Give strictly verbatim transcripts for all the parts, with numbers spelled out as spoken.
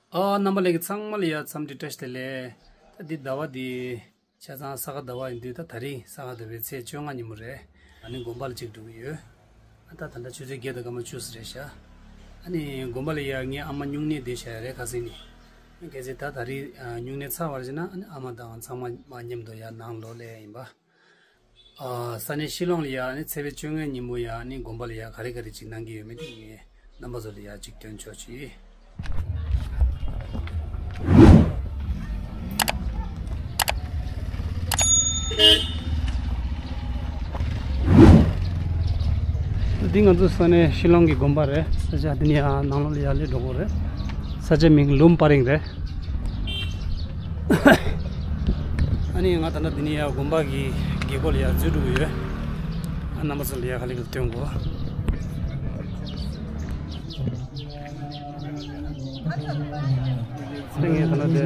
ཨ། རྣམ་པ་ལྷན་རྒྱས་ཚང་མ་ལ་ཡ་འཚམས་འདྲི་བཀྲ་ཤིས་བདེ་ལེགས། ད་འདི་ཟླ་བ་འདི་ཆ་ཚང་ས་ག་ཟླ་བ་ཡིན་དུས། ད་ད་རིང་ས་ག་ཟླ་བའི་ཚེས་བཅོ་ལྔ་ཉིན་མོ་རེད། ཨ་ནི་དགོན་པ་ལ་གཅིག་འགྲོ་གི་ཡོད། ཨ། ད་ད་ལྟ་ཆུ་ཚོད་བརྒྱད་དང་སྐར་མ་བཅུ་ཙམ་རེད་ཤག་ཨ་ནི་དགོན་པ་ལ་ཡ་ངའི་ཨ་མ་སྨྱུང་གནས་བསྡད་བཞག་ཡ་རེད། ཁ་སང་ནས། གལ་སྲིད་ད་ད་རིང་སྨྱུང་གནས་ཚར་བ་ཡིན་ན། ཨ་ནི་ཨ་མ་དང་ཚང་མ་མ་མཉམ་དུ་ཡ་ནང་ལོགས་སླེབས་ཡ་ཡིན་པ། ཨ། ས་གནས་ཤི་ལོང་ལ་ཡ་ཨ་ནི་ཚེས་པའི་བཅོ་ལྔའི་ཉིན་མོ་ཡ་ཨ་ནི་དགོན་པ་ལ་ཡ་ག་རེ་ག་རེ་ཅིག་གནང་གི་ཡོད་མེད་དེ་ངས་རྣམ་པ་ཚོ་ལ་ཡ་ཅིག་སྟོན་ཆོག་ཅིག་འདི་ང་ཚོ་ས་གནས་ཤི་ལོང་གི་དགོན་པ་རེད། ས་ཆ་འདི་ནས་ཡ་ནང་ལོགས་ལ་ཡ་སླེབས་འགྲོ་གི་རེད། ས་ཆ་མིང་ལུམ་པ་རིང་རེད། ཨ་ནི་ང་ད་ལྟ་འདི་ནས་ཡ་དགོན་པ་གི་རྒྱལ་སྒོ་ལ་ཡ་འཛུལ་འགྲོ་གི་ཡོད། ཨ། རྣམ་པ་ཚོ་ལ་ཡ་ག་ལེར་སྟོན་གོ། ངས་ད་ལྟ་དེ།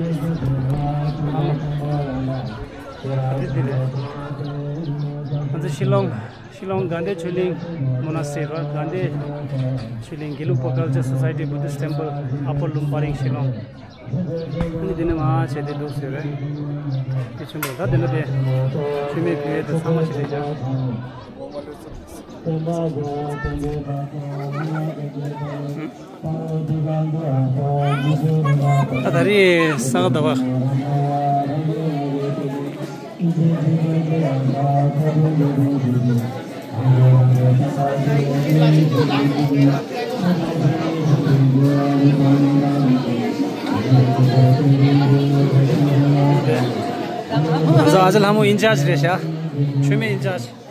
ཨ། འདི་འདི་རེད། ང་ཚོ་ཤི་ལོང་། ཤི་ལོང་དགའ་ལྡན་ཆོས་གླིང་མོ་ན་སི་ཊི་རི་རེད། དགའ་ལྡན་ཆོས་གླིང་དགེ་ལུགས་པ་ཀལ་ཅར་སོ་སའི་ཊི་བུ་དིསྟ་ཊེམ་པལ་ཨ་པར་ལུམ་པ་རིང་ཤི་ལོང་། ཨ་ནི་འདི་ནས་མར་བྱས་ཏེ་འདུག་ཟེར་རེད། དེ་ཆེན་པོ། ད་འདི་ན་དེ་མཆོད་མེ་ཕུལ་ཡས་དེ་ཚང་མ་བྱས་ཏེ་བཞག་ད་ད་རེས་ས་ག་ཟླ་བ། ང་ཚོ་ཨ་ཅེ་ལྷ་མོ་ཨིན་ཅར་ཇི་རེད་ཤག་མཆོད་མེ་ཨིན་ཅར་ཇི།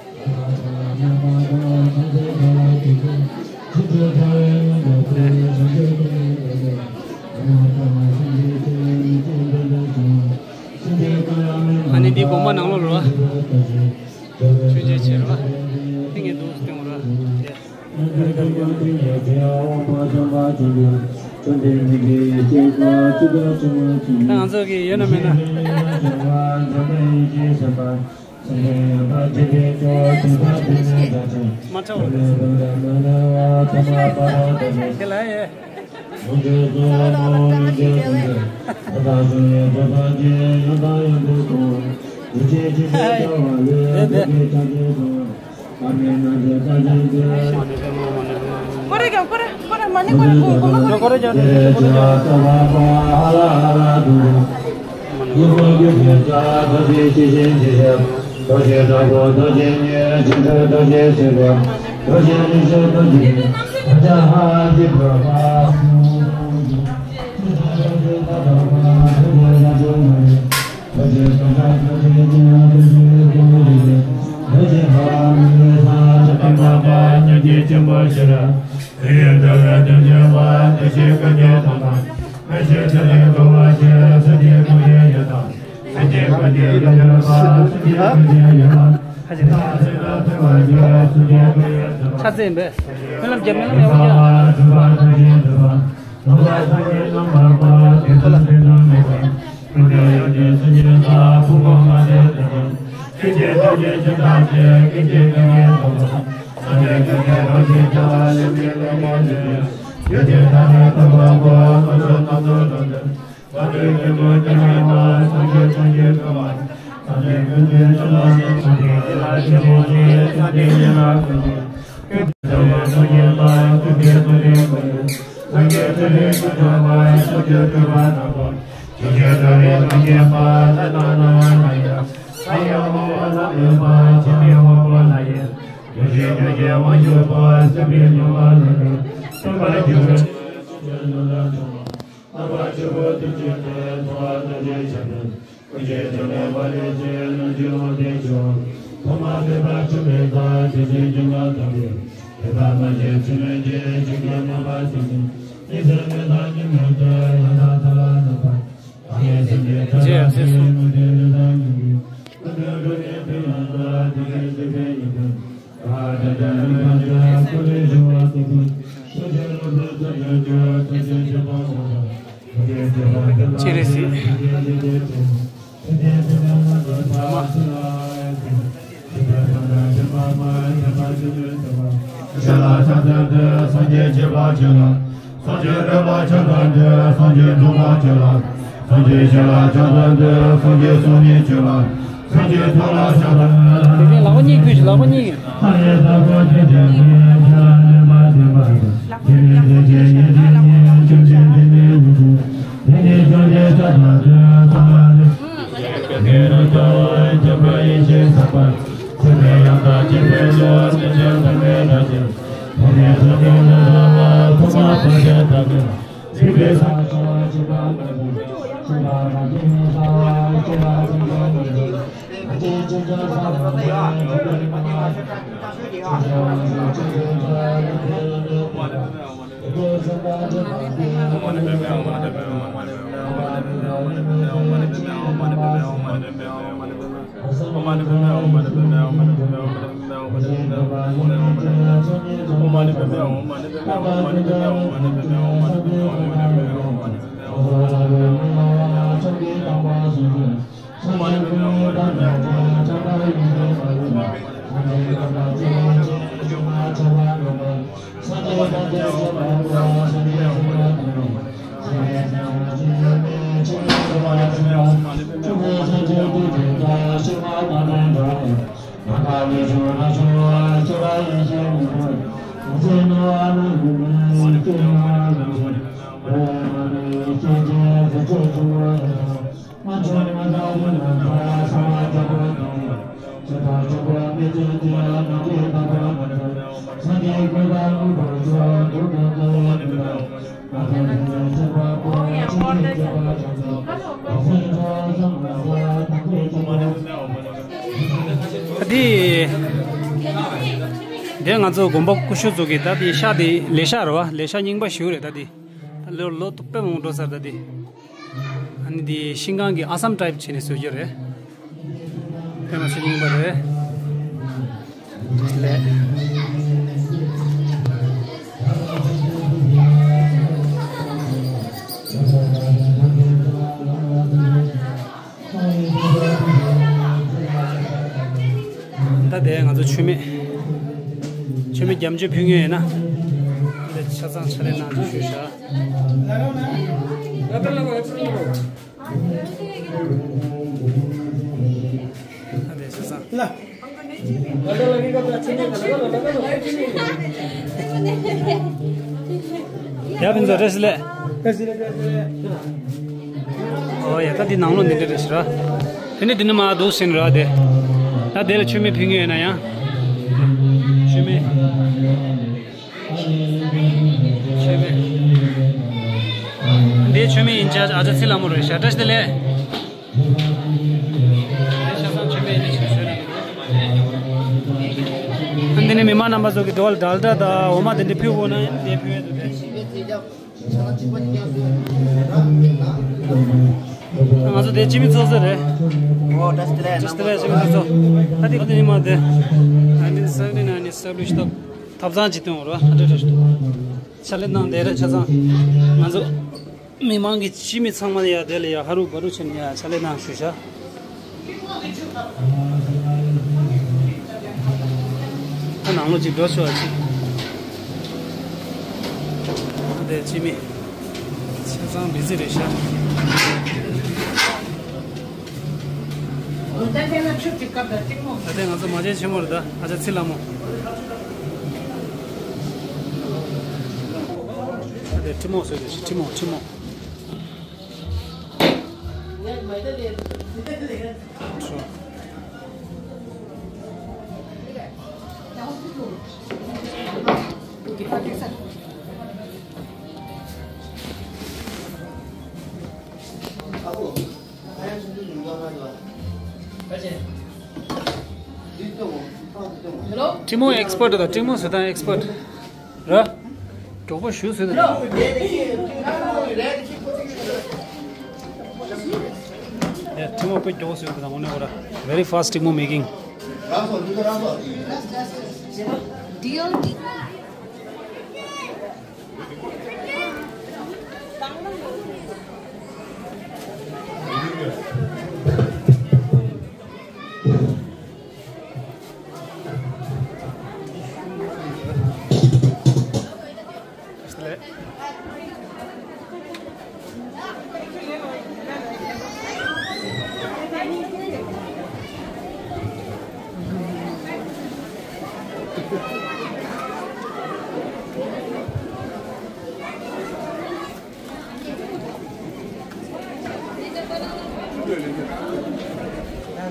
ཨ་ནི་འདི་དགོན་པ་ནང་ལོགས་རེད་བ། མཆོད་མཇལ་བྱེད་རེད་བ། དེ་ངས་འདུག་སྟོན་རེད་བ། ད་ང་ཚོ་གི་ཡོད་ན་མེད་ན། མ་ཚར་བ་རེད། ཁྱེད་ལ་ཡེ། ཀོ་རེ་ཀྱང་ཀོ་རེ་ཀོ་རེ་མ་ནི་ཀོ་རེ་ཀོ་རེ་ཀོ་རེ་ཀོ་རེ་ཀོ་རེ་ཀོ་རེ། ཆ་ཚེ་ཡིན་པས། སྨོན་ལམ་རྒྱབ། སྨོན་ལམ་ཡག་པོ་རྒྱབ། ཅི་རེད་ཟེར། སངས་རྒྱས་རོལ་པ་ཕྱག་དང་ལྡན། སངས་རྒྱས་འགྲོ་བ་ཆོས་ལ། སངས་རྒྱས་ཞི་ལ་ཕྱག་དང་ལྡན། སངས་རྒྱས་སྲུང་མའི་ཆོས་ལ། སངས་རྒྱས་ཐོག་ལ་ཕྱག་དང་། དེ་ནས་ལག་པ་གཉིས་ཀྱིས། ལག་པ་གཉིས་ཀྱིས། ད་དེ། དེ་ང་ཚོ་དགོན་པ་ཀུ་ཤུ་ཚོ་གི་ད་དེ་ཤག་དེ་ལས་ཤག་རེད་བ། ལས་ཤག་རྙིང་པ་ཞིག་རེད། ད་དེ་ད་ལོ་ལོ་དུ་དཔེ་མང་འགྲོ་ས་རེད། ད་དེ། ཨ་ནི་དེ་ཤིང་ཀང་གི་ཨ་སམ་ཊའིབ་བྱས་ནས་བཟོ་རྒྱུ་རེད། དཔེ་མ་སྲིད་རྙིང་པ་རེད། ལས། ད་དེ་ང་ཚོ་མཆོད་མེ། མཆོད་མེ་རྒྱབ་མཆོད་ཕུལ་མཁན་ཡིན་ན། འདི་ཆ་ཚང་ཕྱག་ལས་གནང་རྒྱུ་ཞུ་བཞག་ད་དེ་ཆ་ཚང་། ཡ་ཕུན་ཚོགས་བཀྲ་ཤིས་བདེ་ལེགས། ཨོ་ཡ། ད་འདི་ནང་ལོགས་འདི་འདྲ་རེད་ཤག་ར། དེ་ནས་འདི་ནས་མར་འདུག་ཟིན་ར་དེ། ད་དེ་ལ་མཆོད་མེ་ཕུལ་མཁན་ཡོད་ན་ཡང་། མཆོད་མེ། མཆོད་མེ། འདི་མཆོད་མེ་ཨིན་ཅཱརཇ་ཨ་ཅག་ཚེ་ལྷ་མོ་རེད་ཤག་བཀྲ་ཤིས་བདེ་ལེགས། ཆ་ཚང་མཆོད་མེ་ཨིན་ཅཱརཇ་བཟོས་ནས། ཨ་འདི་ནས་མི་མང་རྣམ་པ་ཚོ་གི་དོ་ལ་ཌལ་ཌ་དང་འོ་མ་དེ་འདྲ་ཕུལ་དགོས་ན་ཡང་དེ་ཕུལ་ཡས་འདུག་སྟེ། ང་ཚོ་དེ་སྤྱི་མི་ཚོགས་གཙོ་རེད། ཨོ་བཀྲ་ཤིས་བདེ་ལེགས། བཀྲ་ཤིས་བདེ་ལེགས། སྤྱི་མི་ཚོགས་གཙོ། ད་དེ་ག་དེ་ནས་མར་དེ། nineteen seventy nine established ཐབ་ཚང་གཅིག་བཏོན་རོགས། ཧ་ཏྲ་ཧྲ་ཞིག་འདུག་ཕྱག་ལས་གནང་བསྡད་རེད་ཆ་ཚང་། ང་ཚོ་མི་མང་གི་སྤྱི་མི་ཚང་མ་ཡ་དེ་ལ་ཡ་ཧ་རུ་བ་རུ་བྱས་ནས་ཡ་ཕྱག་ལས་གནང་ཞུ་བྱ། ད་ནང་ལོགས་ཅིག་འགྲོ་ཤོག་ཨ་ཅིག་དེ་སྤྱི་མི་ཆ་ཚང་བི་ཟི་རེད་ཤག་ད་ལྟ་ང་ཚོ་མ་བྱན་ཆེན་མོ་རེད། ད་ཨ་ཅག་ཚེ་ལྷ་མོ། ད་ལྟ་ཁྲི་མོ་བཟོས་ཏེ་ཁྲི་མོ་ཁྲི་མོ། ཁྲི་མོ་ཨེག་སི་པར་ཊི་དང་ཁྲི་མོ་བཟོ་སྟངས་ཨེག་སི་པར་ཊི་ར། མགྱོགས་པོ་ཞུ་ཟེར་ད། ཡ་ཁྲི་མོ་དཔེ་མགྱོགས་པོ་བཟོས་ད། དངོས་གནས་ཁོ་ར། Very fast ཁྲི་མོ་མེ་ཀིང་། Deal.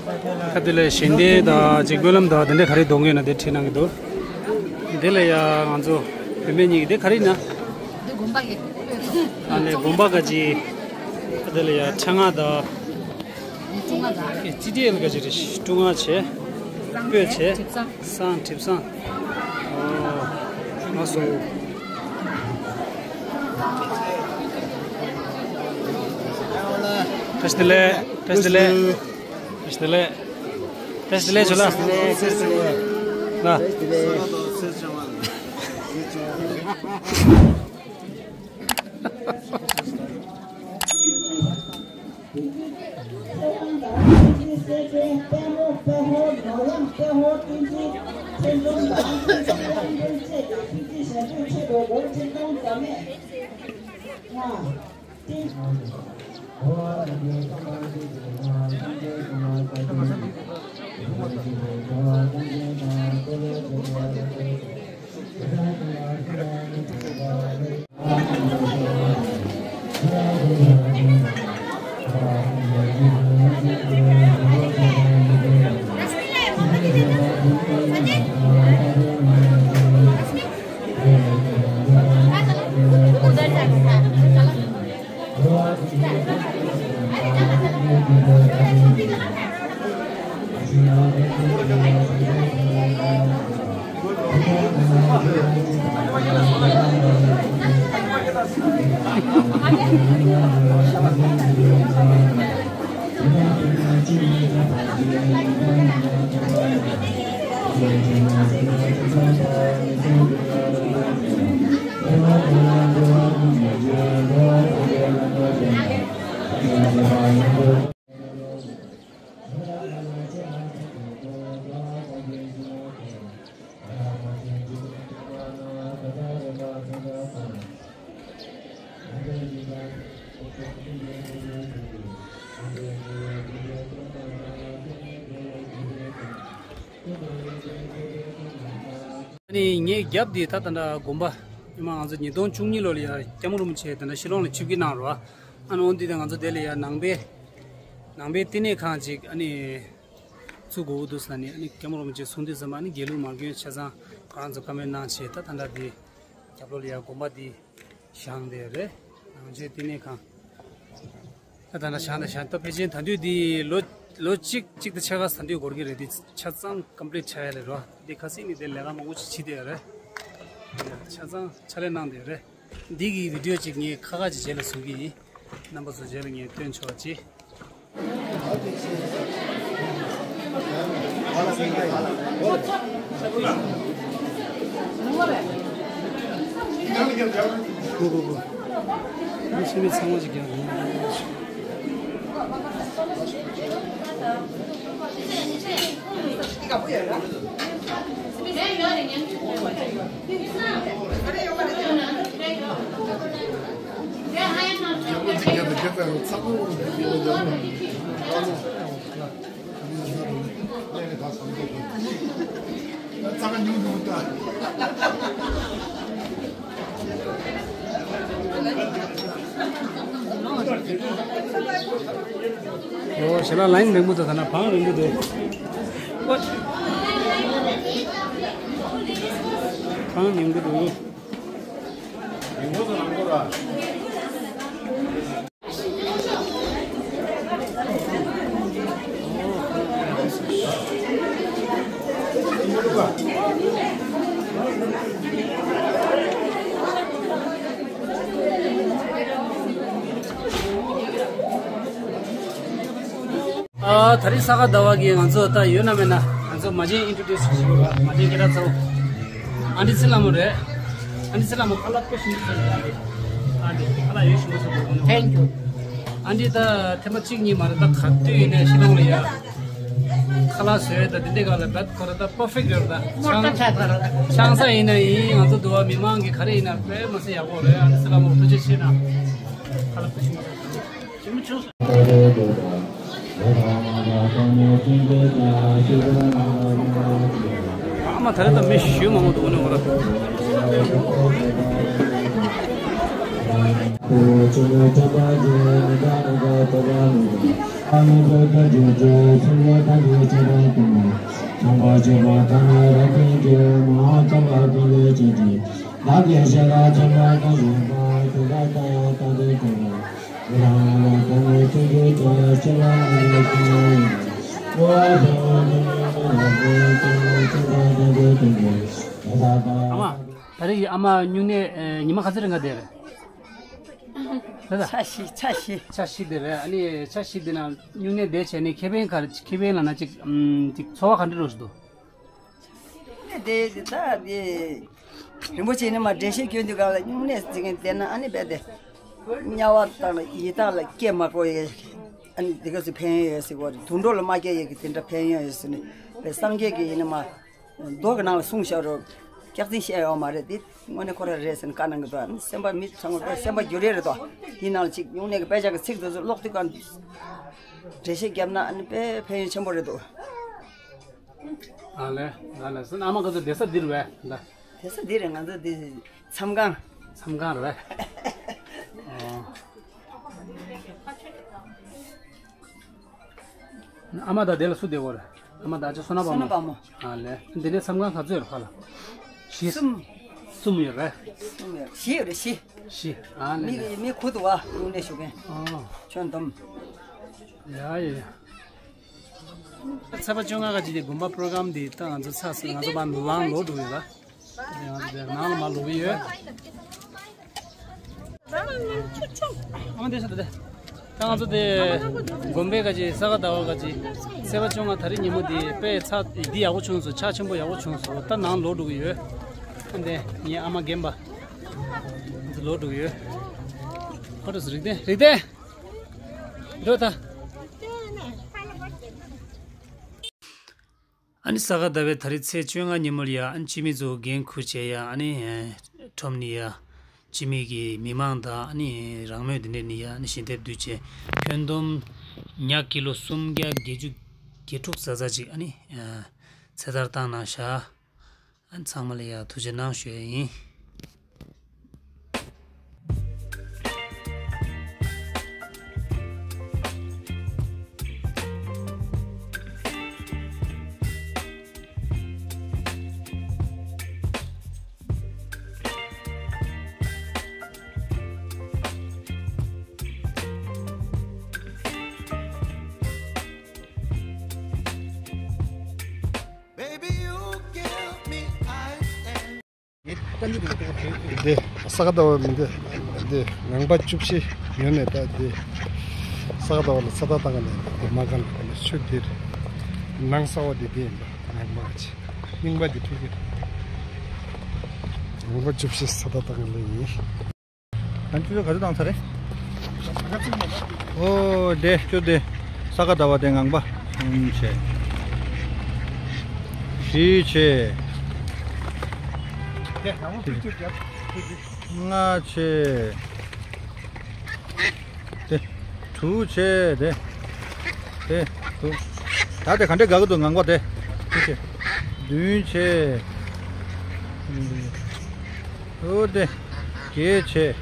ཁ་དེ་ལ་ཞལ་འདེབས་དང་ཅིག་སྨོན་ལམ་དང་དེ་འདྲ་ག་རེ་གཏོང་གི་ཡོད་ན་དེ་བྲིས་གནང་གི་འདུག་དེ་ལ་ཡ་ང་ཚོ་བུད་མེད་གཉིས་ཀྱི་དེ་ག་རེ་ཡིན་ན། འདི་དགོན་པ་གི་སྤོས་ཚོགས། ཨ་ནི་དགོན་པ་ག་ཅི། ཁ་དེ་ལ་ཡ་ཕྲེང་བ་དང་། ཀྲུང་ང་དང་། ཀི་ཅི་ཏི་ཨེལ་ག་ཅི་རེད། ཀྲུང་ང་བྱས། སྤོས་བྱས། དྲི་བཟང་། བཟང་། དྲི་བཟང་། ཨོ། ང་སོ། བཀྲ་ཤིས་བདེ་ལེགས། བཀྲ་ཤིས་བདེ་ལེགས། བཀྲ་ཤིས་བདེ་ལེགས། བཀྲ་ཤིས་བདེ་ལེགས་ཞུ་ལ། ལ། ཨ་ནི་ངའི་རྒྱབ་འདི་ད་ད་ལྟ་དགོན་པ་ཉི་མ་ང་ཚོ་ཉིས་སྟོང་བཅུ་གཉིས་ལོ་ལ་ཡ་སྐྱབས་མགོན་རིན་པོ་ཆེ་ད་ལྟ་ཤི་ལོང་ལ་ཆིབས་བསྒྱུར་གནང་རོགས། ཨ་ནི་འོ་འདི་ད་ང་ཚོ་དེ་ལ་ཡ་ནང་པའི་ནང་པའི་བསྟི་གནས་ཁང་ཅིག་ཨ་ནི་བཙུགས་དགོས་འདུག་ཟེར་ནས་ཨ་ནི་སྐྱབས་མགོན་རིན་པོ་ཆེ་གསུང་དུས་ཙམ་ཨ་ནི་དགེ་ལུགས་མ་དགོན་ཆ་ཚང་ཁོ་རང་ཚོ་བཀའ་མོལ་གནང་བྱས་ད་ད་ལྟ་འདི་རྒྱབ་ལོགས་ལ་ཡ་དགོན་པ་འདི་བཞེངས་བསྡད་རེད། ནང་ཆོས་བསྟི་གནས་ཁང་། ད་ད་ན་བཞེངས་ད་བཞེངས་ད་ཕལ་ཆེར་ད་དུས་འདི་ལོ་ལོ་གཅིག་གཅིག་དང་ཕྱེད་ཀ་ད་དུས་འགོར་གྱི་རེད། འདི་ཆ་ཚང་ཀམ་པི་ལིཊ་ཆགས་ཡ་ལས་རོ། འདི་ཁ་སང་ནས་འདི་ལས་ཀ་མང་པོ་ཅིག་བྱས་བསྡད་ཡོད་རེད། ཆ་ཚང་ཕྱག་ལས་གནང་བསྡད་ཡོད་རེད། འདི་གི་བི་ཌི་ཡོ་ཅིག་ངས་ཁ་ཁ་ཅིག་རྗེས་ལ་བཟོ་གི་ཡིན། རྣམ་པ་ཚོ་རྗེས་ལ་ངས་སྟོན་ཆོག་ཅིག་གོ་གོ་གོ། མི་ཤི་མི་ཚང་མ་ཅིག་རྒྱག་དགོས། ཨོ་ཞེ་ལ་ལའིན་རིང་པོ་འདུག་ད་ན་བང་རིང་པོ་འདུག་བང་རིང་པོ་འདུག་ཨ། ད་རེས་ས་ག་ཟླ་བ་གི་ང་ཚོ་ད་ཡོད་ན་མེད་ན་ང་ཚོ་མ་བྱན་ཨིན་ཊྲོ་ཌིའུ་སི་བྱེད་དགོས་པ། མ་བྱན་སྐད་གྲགས་ཚ་བོ། ཨན་ཊི་ཚེ་ལྷ་མོ་རེད། ཨན་ཊི་ཚེ་ལྷ་མོ་ཁ་ལག་དཔེ་ཞིམ་པོ་བཟོས་འདུག་ཨན་ཊི། ཨན་ཊི་ཁ་ལག་ཡོད་ཞིམ་པོ་བཟོས་འདུག Thank you. ཨན་ཊི་ད་ཐེངས་མ་གཅིག་གཉིས་མ་རེད། ད་ག་དུས་ཡིན་ནའི་ཤི་ལོང་ལ་ཡ། ཁ་ལག་བཟོས་ད་འདི་འདྲའི་སྒང་ལ་བད་ཁོ་ར་ད་པར་ཕེག་ཊི་རེད། ད་མོ་ཊ་ཆགས་ཚར་ར་ད། ཆང་ས་ཡིན་ན་ཡིན། ང་ཚོ་འདི་བ་མི་མང་གི་ག་རེ་ཡིན་ན་དཔེ་མ་སྲིད་ཡག་པོ་རེད། ཨན་ཊི་ཚེ་ལྷ་མོ་ཐུགས་རྗེ་ཆེ་གནང་། ཁ་ལག་དཔེ་ཞིམ་པོ་བཟོས་འདུག་ཞིམ་པོ་བྱུང་སོང་། ཨ་མ་ད་རེས་ད་མི་ཞུ་མང་པོ་འདུག་ནི་འོ་ར། ཨ་མ། ད་རེས་ཀྱི་ཨ་མ་སྨྱུང་གནས་ཨེ་ཉི་མ་ག་ཚོད་རིང་ག་བསྡད་རེད། རེད་ད། ཆ་བཞི་ཆ་བཞི། ཆ་བཞི་བསྡད་རེད། ཨ་ནི་ཆ་བཞི་བསྡད་ན་སྨྱུང་གནས་བསྡད་བྱས་ནས་ཁེ་ཕན་ག་རེ། ཁེ་ཕན་ལབ་ན་ཅིག་ཨམ་ཅིག་ཚོར་བ་ག་འདྲ་རོ་ཞིག་འདུག་སྨྱུང་གནས་དེ་ད་དེ་རིན་པོ་ཆེ་ནི་མ་འགྲེལ་བཤད་སྐྱོན་དུས་ག་ལ་སྨྱུང་གནས་ཟེར་མཁན་བསྡད་ན་ཨ་ནི་རྦད་དེ་དམྱལ་བ་དང་ཡི་དྭགས་ལ་སྐྱེ་མ་དགོས་ཡས། ཨ་ནི་དེ་ག་ཚོད་ཕན་ཡོད་ཡོད་ཟེར་གོ་རེད། དུད་འགྲོ་ལ་མ་སྐྱེ་ཡས་ཀྱི་དེ་འདྲ་ཕན་ཡོད་ཡོད་ཟེར་ནས་པའི་སངས་རྒྱས་ཀྱི་ཡིན་ནི་མ། མདོ་གི་ནང་ལ་གསུངས་བཞག་རོགས། སྐྱག་རྫུན་བཤད་ཡོད་མ་རེད་དེ། དངོས་གནས་ཁོ་རང་རེད་ཟེར་ནས་བཀའ་གནང་གི་འདུག་ཨ་ནི་སེམས་པ་མི་ཚང་མ་པའི་སེམས་པ་འགྱུར་ཡས་རེད་དོ། དེའི་ནང་ལ་ཅིག་སྨྱུང་གནས་ཀྱི་དཔེ་ཆ་གི་ཚིག་དེ་ཚོ་ཀློག་དུས་ག་འགྲེལ་བཤད་བརྒྱབ་ན་ཨ་ནི་དཔེ་ཕན་ཡོན་ཆེན་པོ་རེད་འདུག་ཨ་ལས། ཨ་ལས་སོང་ཨ་མ་ག་ཚོད་བསྡད་ས་འདི་རེད་པས་ད། བསྡད་ས་འདི་རེད། ང་ཚོ་འདི་མཚམས་ཁང་། མཚམས་ཁང་རེད་པས། ཨོ། ཨ་མ་དང་དེ་ལ་སུ་བསྡད་ཡོད་རེད། ཨ་མ་དང་ཨ་ཅག་བསོད་ནམས་པ་མོ། བསོད་ནམས་པ་མོ། ཨ་ལས། འདི་ནས་མཚམས་ཁང་ག་ཚོད་ཡོད་རེད་ཁ་ལ། བཞི། གསུམ། གསུམ་ཡོད་རེད། གསུམ་ཡོད། བཞི་ཡོད་རེད་བཞི། བཞི། ཨ་ལས་མི་ལས། མི་ཁུ་དུ་བ་དངོས་གནས་ཞུ་མཁན། ཨོ། ཁྱོད་འདུམ། ཡ་ཡ་ཡ། ཚེས་པ་བཅོ་ལྔ་ག་ཅིག་དེ་དགོན་པ་པྲོ་གྲམ་དེ་ད་ང་ཚོ་ཚར་སོང་། ང་ཚོ་མར་ལངས་ལོག་འགྲོ་གི་ཡོད་ལ། ང་ཚོ་དེ་ནང་ལ་མར་ལོག་གི་ཡོད། ཨ་མ་དེ་ས་དེ་དེ། ད་ང་ཚོ་དེ་དགོན་པའི་ག་ཅིག་ས་ག་ཟླ་བ་ག་ཅིག་ཚེས་པ་བཅོ་ལྔ་ད་རེས་ཉིན་མོ་དེ་དཔེ་ཚ་འདི་ཡག་པོ་བྱུང་སོང་། ཆ་ཆེན་པོ་ཡག་པོ་བྱུང་སོང་། ད་ནང་ལོག་འགྲོ་གི་ཡོད། ཨ་འདི་ངའི་ཨ་མ་རྒན་པ་ང་ཚོ་ལོག་འགྲོ་གི་ཡོད། ཁོ་ཚོ་རིག་ལྡན་རིག་ལྡན། འགྲོ་ད། ཨ་ནི་ས་ག་ཟླ་བའི་ད་རེས་ཚེས་བཅོ་ལྔ་ཉིན་མོར་ཡ་ཨ་ནི་སྤྱི་མི་ཚོ་འགན་འཁུར་བྱས་ཡ་ཨ་ནི་ཁྲོམ་ནས་ཡ་སྤྱི་མི་གི་མི་མང་དང་ཨ་ནི་རང་མོས་དེ་འདྲས་ནས་ཡ་ཨ་ནི་ཞལ་འདེབས་བསྡུས་བྱས་ཁྱོན་བསྡོམས་ཉ་ཀི་ལོ་སུམ་བརྒྱ་བརྒྱད་ཅུ་གྱ་དྲུག་ཙག་ཙག་ཅིག་ཨ་ནི་ཚེ་ཐར་བཏང་གནང་ཤག་ཨ་ཚང་མ་ལ་ཡ་ཐུགས་རྗེ་གནང་ཞུ་ཡ་ཡིན། འདི་ས་ག་ཟླ་བ་མི་འདི་འདི་ངང་པ་བཅུ་བཞི་ཡོད་ནས་ད་འདི་ས་ག་ཟླ་བ་ལ་ས་ད་བཏང་ག་ནས་འདི་མ་གང་ལ་ཆུ་འདིར་ནང་ས་འོག་འདི་འདི་ཡིན་པ་ངང་པ་ཅི་རྙིང་པ་འདི་ཕུལ་གི་ངང་པ་བཅུ་བཞི་ས་ད་བཏང་ག་ལ་ཡིན། ང་ཚོས་ག་ཚོད་བཏང་ཚར་རེད། ཨོ་དེ་ཁྱོད་དེ་ས་ག་ཟླ་བ་དེ་ངང་པ་གསུམ་བྱས། བཞི་བྱས། ལྔ་བྱས། དེ་དྲུག་བྱས་དེ། དེ་དྲུག་ད་དེ་ག་འདྲས་དགའ་གི་འདུག་ངང་པ་དེ། དྲུག་བྱས། བདུན་བྱས། ཨོ་དེ། བརྒྱད་བྱས།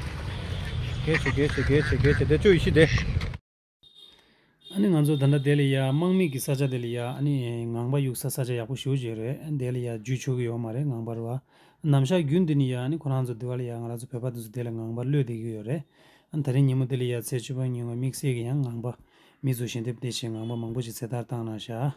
བརྒྱད་བྱས་བརྒྱད་བྱས་བརྒྱད་བྱས་བརྒྱད་བྱས་དེ་བཅུ་ཡི་བཞི་དེ། ཨ་ནི་ང་ཚོ་ད་ལྟ་དེ་ལ་ཡ་དམག་མི་གི་ས་ཆ་དེ་ལ་ཡ་ཨ་ནི་ངང་པ་གཡུག་ས་ས་ཆ་ཡག་པོ་ཞེ་པོ་ཅིག་རེད། དེ་ལ་ཡ་འཇུ་ཆོག་གི་ཡོད་མ་རེད་ངང་པ་རེད་བ། ནམ་ཞག་རྒྱུན་དུ་ནི་ཡ་ཨ་ནི་ཁོ་རང་ཚོ་དེ་བ་ལ་ཡ་ང་རང་ཚོ་བོད་པ་དེ་ཚོ་དེ་ལ་ངང་པ་གློད་བསྡད་ཀྱི་ཡོད་རེད། ཨ་ནི་ད་རིང་ཉིན་མོ་དེ་ལ་ཡ་ཚེས་བཅུ་པ་ཉིན་མོ་དམིགས་བསལ་གྱི་ཡང་ངང་པ་མི་ཚོ་ཞལ་འདེབས་བསྡད་བྱས་ངང་པ་མང་པོ་ཞིག་ཚེ་ཐར་བཏང་གནང་ཤག